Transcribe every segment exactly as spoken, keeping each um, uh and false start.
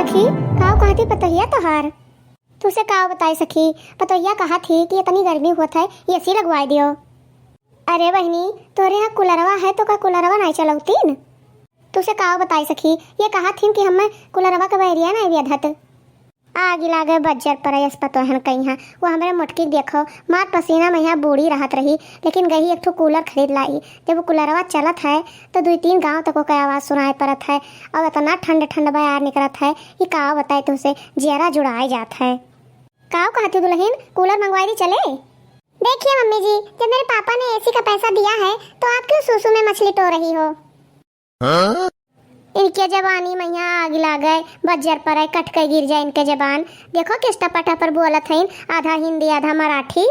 सखी, काव कहत ही पतोहिया तोहार? तुसे काव बताई सखी, पतोहिया कहत ही कि इतनी गर्मी होत है, AC लगवाए दियो। अरे बहिनी, तोरे यहाँ कूलरवा है तो का कूलरवा नाई चलौतीन? तुसे काव बताई सखी, ये कहत हीन कि हमें कूलरवा के बैरिया नाई बेधत। आगि लागे बज्जर परे अस पतोहन कइहाँ। वो हमरे मोटकी के देखो, मार पसीना में यहाँ बूड़ी रहत रही, लेकिन गही एक ठो कूलर खरीद लाई। जब वो कूलरवा चलत है, तो दुई तीन गाँव तक ओकर आवाज सुनाई परत है। और इतना ठंड ठंड बयार निकरत है कि का बताई तुहसे, जियरा जुड़ाए जात है। काव कहत ही दुलहिन, कूलर मंगवाई दी चले? देखिए मम्मी जी, जब मेरे पापा ने AC का पैसा दिया है, तो आप क्यों सूसू में मछली टो रही हो? हाँ? इनके जबानी में यहाँ आगि लागे, बज्जर परे, कट के गिर जाए इनके जबान। देखो किस टपा टपर बोलत हईन, आधा हिंदी, आधा मराठी।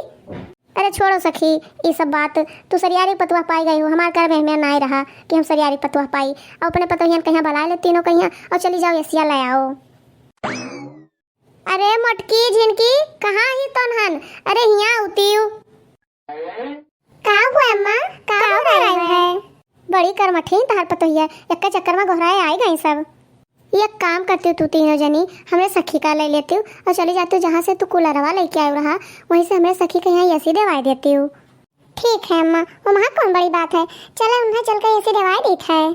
अरे छोड़ो सखी, ई सब बात। तू सरियारी पतुआ पाई गई हो, हमार घर में हमें नाई रहा कि हम सरियारी पतुआ पाई। और अपने पतोहियन कहिया बुला ले तीनों कहिया, और चली जाओ एसिया ले आओ। अरे मोटकी झिनकी, कहाँ ही तोनहन? अरे हियाँ उतियु। का हुआ अम्मा? का हो रहा है? बड़ी कर्मठीन तहार पतोहिया, एक्के चक्कर में गोहराए आई गई सब। एक काम करती हूँ, तू तीनों जनी हमरे सखी का ले लेती हूँ और चली जाती हूँ, जहाँ से तू कूलरवा लेके आयो रहा, वहीं से हमरे सखी के यहाँ एसी देवाई देती हूँ। ठीक है अम्मा, वो वहाँ कौन बड़ी बात है, चलो उन्हें चल के एसी देवाई देत है।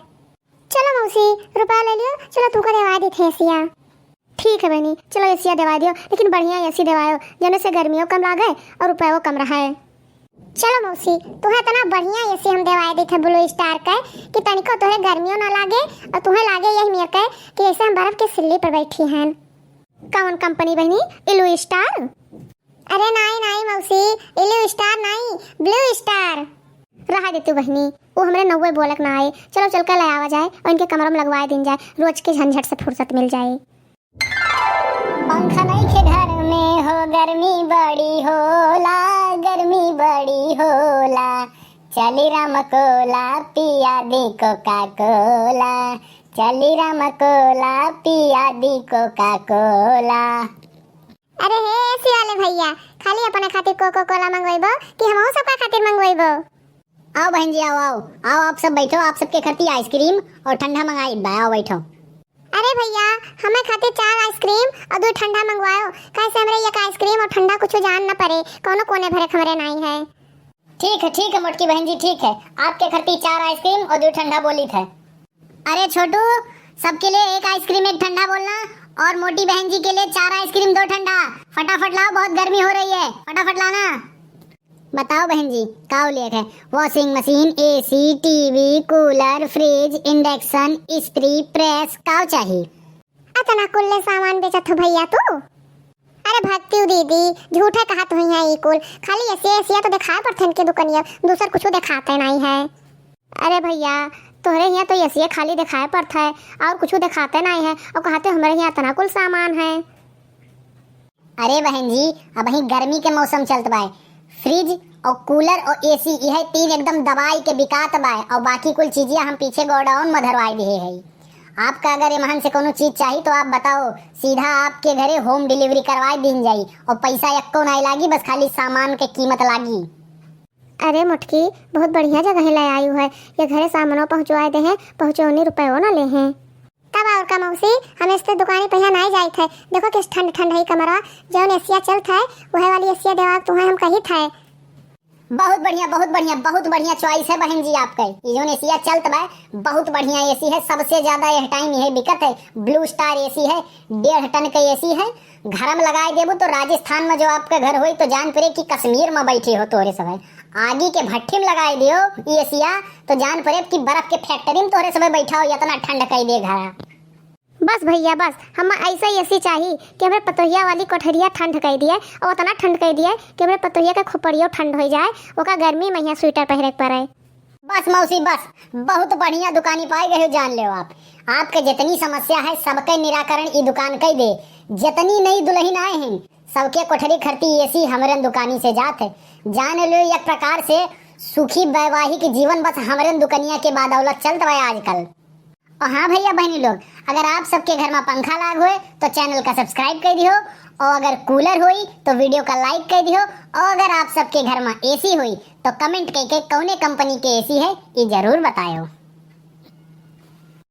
चलो मौसी, रुपया ले लियो, चलो तुमको देवाई देत है एसिया। ठीक है बहनी, चलो एसिया देवाई दियो, लेकिन बढ़िया एसी देवायो, जौने से गर्मियों कम लागे और रुपयो कम रहे। चलो मौसी, तुहें इतना बढ़िया एसी हम देवाई देत है ब्लू स्टार के कि तनिको तुहें गर्मियों ना लागे और तुहें लागे यही मेर के कि जैसे हम बर्फ के सिल्ली पर बैठी हैं। कौन कंपनी बहनी? इलू स्टार? अरे नाई नाई मौसी, इलू स्टार नाई, ब्लू स्टार। रहा दे तू बहनी, वो हमरे नौवे बोलक ना आए। चलो चल के ले आवा जाए और इनके कमरा में लगवाए दिन जाए, रोज के झंझट से फुर्सत मिल जाए। पंखा नइखे घर में हो, गर्मी बड़ी होला, गर्मी बड़ी होला। चली राम कोला, पिया दी कोका कोला। चली राम कोला, पिया दी कोका कोला। अरे हे एसी वाले भैया, खाली अपने खातिर कोको कोला मंगवाइबो कि हमहू सबका खातिर मंगवाइबो? आओ बहन जी, आओ, आओ, आओ, आप सब बैठो, आप सबके खातिर आइसक्रीम और ठंडा मंगाई बा, आओ बैठो। अरे भैया, हमें खातिर चार आइसक्रीम और दो ठंडा मंगवाओ, काहे से हमरे एक आइसक्रीम और ठंडा कुछ जान न पड़े, कौनो कोने भरे हमरे नाई है। ठीक है, ठीक है मोटकी बहन जी, ठीक है, आपके खातिर चार आइसक्रीम और दो ठंडा बोलित है। अरे छोटू, सबके लिए एक आइसक्रीम एक ठंडा बोलना, और मोटी बहन जी के लिए चार आइसक्रीम दो ठंडा। फटाफट लाओ, बहुत गर्मी हो रही है, फटाफट लाना। बताओ बहन जी, काव लेक है? वॉशिंग मशीन, एसी, टीवी, कूलर, फ्रिज, इंडक्शन, इस्त्री, प्रेस, काव चाही? अतना कुल्ले सामान बेचत हो भैया तू? अरे भक्ति दीदी, झूठे कहत हुई है ई कुल, खाली एसिया एसिया तो दिखाए पड़थे इनके दुकनिया, दूसर कुछ दिखाते नहीं है। अरे भैया, तोहरे हियाँ तो एसिया खाली दिखाए पड़त है, और कुछ दिखाते नहीं है, और कहते हमरे हियाँ इतना कुल सामान है। अरे बहन जी, अबहीं गर्मी के मौसम चलत बाय, फ्रिज और कूलर और एसी, यह तीन एकदम दबाई के बिकात बाय, और बाकी कुल चीजिया हम पीछे गोडाउन में धरवाई दिहे है। आपका अगर एमहन से कोनो चीज चाही तो आप बताओ, सीधा आपके घरे होम डिलीवरी करवाई दीन जाई, और पैसा एक्को नाई लागी, बस खाली सामान के कीमत लागी। अरे मोटकी, बहुत बढ़िया जगह ले आयु है, ये घरे सामानो पहुँचवाए दे हैं, पहुँचौनी रुपयो ना ले हैं। तब और का मौसी, हम इससे दुकानी पे यहाँ नाई जाइत है। देखो किस ठंड ठंड है कमरा, जौन एसिया चलत है, वह वाली एसिया देवा तुम्हें हम कहित है। बहुत बढ़िया, बहुत बढ़िया, बहुत बढ़िया चॉइस है बहन जी आपके। ये जौन एसिया चलत बा, बहुत बढ़िया एसी है, सबसे ज्यादा यह टाइम यह बिकत है, ब्लू स्टार एसी है, डेढ़ टन के एसी है। घर में लगाए देबू तो राजस्थान में जो आपका घर होई तो जान पड़े कि कश्मीर में बैठे हो तोहरे सब है। आगी के भट्ठी में लगाए दियो ई एसिया तो जान पड़े कि बर्फ के फैक्ट्री में तोहरे सब बैठा हो, इतना ठंड कई दे घर। बस भैया बस, हम ऐसा एसी चाही कि हमरे पतोहिया वाली कोठरिया ठंड कई दिए और उतना ठंड कई दिए कि हमरे पतोहिया के खोपड़ियो ठंड हो जाए, ओका गर्मी में यहाँ स्वेटर पहरे के पड़े। बस मौसी बस, बहुत बढ़िया दुकानी पाई गए हो, जान लेव आप। आपके जितनी समस्या है सबके निराकरण ई दुकान कई दे। जितनी नई दुलहिन आए हैं सबके कोठरी खरती एसी हमरन दुकानी से जात है। जान लेव एक प्रकार से सुखी वैवाहिक जीवन बस हमरन दुकनिया के बदौलत चलत बा आजकल। और हाँ भैया बहनी लोग, अगर आप सबके घर में पंखा लाग होए तो चैनल का सब्सक्राइब कर दियो, और अगर कूलर होई तो वीडियो का लाइक कर दियो, और अगर आप सबके घर में एसी होई तो कमेंट करके कौने कंपनी के एसी है ये जरूर बतायो।